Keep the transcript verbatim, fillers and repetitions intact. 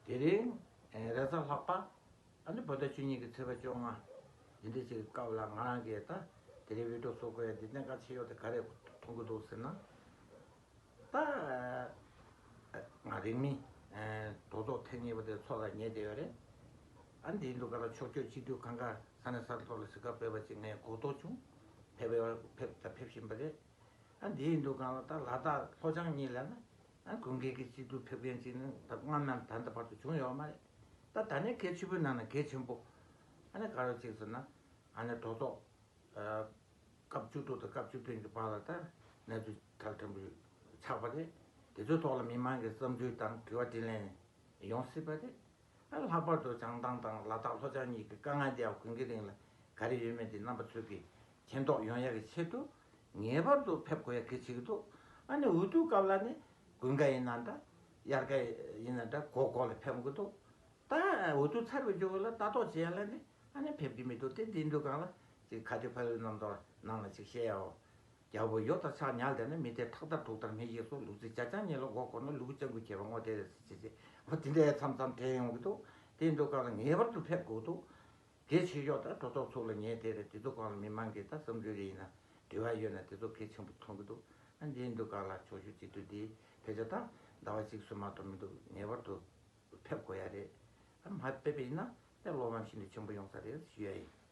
དེ་རིང་རེས་གཟའ་ལྷག་པ། ཨ་ནི་བོད་ཟླ་བཅུ་གཉིས་ཀྱི་ཚེས་པ་བཅོ་ལྔ། འདི་འདྲ་ཞིག་གི་སྐབས་ལ་ང་རང་གིས་ད་དེ་རིང་བི་ཌིའོ་བཟོ་དགོས་ཡ་འདི་གནད་འགག་ཆེ་ཡོད་དེ་ག་རེ་མཐོང་གི་འདུག་ཟེར་ན། ད་ང་རིང་མིན་གྲོས་ཚོགས་ཐེངས་གཉིས་པ་དེ་ཚོགས་ལ་ཉེ་བསྡད་ཡོད་རེད། ཨ་འདིའི་འདུག་ག་ལ་ཕྱོགས་བསྐྱོད་སྤྱི་འཐུས་གང་ག་ས་གནས་ས་ཐོག་ལ་གཟིགས་སྐབས་བོད་པ་ཅིག་ངས་གོ་རྟོགས་བྱུང་། ཕེབས་ཕེབས་ཕེབས་ཕེབས་བཞིན་པ་རེད། ཨ་འདིའི་འདུག་ག་ལ་ད་ལ་དྭགས་ལྷོ་བྱང་གཉིས་ལ་ན། ཨ་དགུན་ཁའི་གི་སྤྱི་འཐུས་ཕེབས་མཁན་ཅིག་ནི་ད་སྔ་མ་ད་ལྟ་བར་དུ་བྱུང་ཡོད་མ་རེད། ད་ད་ནས་གལ་ཆེ་པོའི་ནང་ནས་གལ་ཆེན་པོ། ཨ་ནི་ག་རེ་ཅིག་ཟེར་ན། ཨ་ནི་གྲོས་ཚོགས་སྐབས་བཅུ་དྲུག་དང་སྐབས་བཅུ་བདུན་གྱི་བར་ལ་ད་གནས་ཚུལ་གྲལ་ཕྲན་བུ་ཆགས་པ་རེད། དེ་ཚོའི་ཐོག་ལ་མི་མང་གི་བསམ་ཚུལ་དང་དྲི་བ་དྲིས་ལན་ཡོང་སྲིད་པ་རེད། ཨ་ལྷག་པར་དུ་བྱང་ཐང་དང་ལ་དྭགས་ལྷོ་བྱང་གཉིས་ཀྱི་དཀའ་ངལ་དེ་ཡང་དགུན་ཁའི་རིང་ལ་ག་རེ་ཡོད་མེད་དེ་རྣམ་པ་ཚོས་ཀྱིས་མཁྱེན་རྟོགས་ཡོང་ཡག་གི་ཆེད་དུ་ངེས་པར་དུ་ཕེབས་དགོས་ཡག་གལ་ཆེ་གི་འདུག་ཨ་ནི་འོས་བསྡུ་སྐབས་ལ་ནི་དགུན་ཁ་ཡིན་ན་འདྲ། དབྱར་ཁ་ཡིན་ན་འདྲ་གོ་གོ་ལ་ཕེབས་དགོས་འདུག་ད་འོས་བསྡུ་ཚར་བའི་རྗེས་ལ་ལྟ་རྟོག་བྱེད་ཡ་ལ་ནི་ཨ་ནི་ཕེབས་ཀྱི་མི་འདུག་དེ་འདི་འདུག་གང་ལ་ཅིག་ཁ་བརྡའི་ཕ་ཡུལ་རྣམ་ཐར་ནང་ལ་ཅིག་བཤད་ཡའོ། རྒྱལ་པོ་ཡོད་དང་ཕྱག་ཉལ་བསྡད་ན་མི་དེ་ཁྲག་ལྟར་དུག་ལྟར་མི་ཤེས་སོ། ལུག་རྫི་ཇ་ཆང་གཉིས་ལ་མགོ་འཁོར་ན་ལུ་གུ་སྤྱང་ཀི་ཁྱེར་བ་ངོ་དེ་རེད་ཟེར་ཅེས་ཅེས་འོ་དེ་འདྲའི་མཚམས་མཚམས་དྲན་ཡོང་གི་འདུག་དེ་འདུག་གང་ལ་ངེས་པར་དུ་ཕེབས་དགོས་འདུག་གལ་ཆེ་ཤོས་དེ་གྲོས་ཚོགས་ཚུགས་ལ་ཉེ་དེ་རེད། དེ་ཚོ་གང་ལ་མི་མང་གིས་ད་བསམ་ཚུལ་རེ་ཡིན་ན་འབྲེལ་བ་ཡོད་ན་དེ་ཚོ་གལ་ཆེན་པོ་མཐོང་གི་འདུག་ཨ་འདི་འདུག་གང་ལ་ཕྱོགས་བཞུགས་སྤྱི་འཐུས་འདི་ཕལ་ཆེར་ད་ཟླ་བ་གཅིག་སུ་མ་གཏོགས་མི་འདུག་ངེས་པར་དུ་ཕེབས་དགོས་ཡ་རེད། ཨ་མ་ཕེབས་པ་ཡིན་ན་ད་བློ་ཕམ་ཤིན་ཏུ་ཆེན་པོ་ཡོང་ས་རེད་ཞུ་ཡ་ཡིན།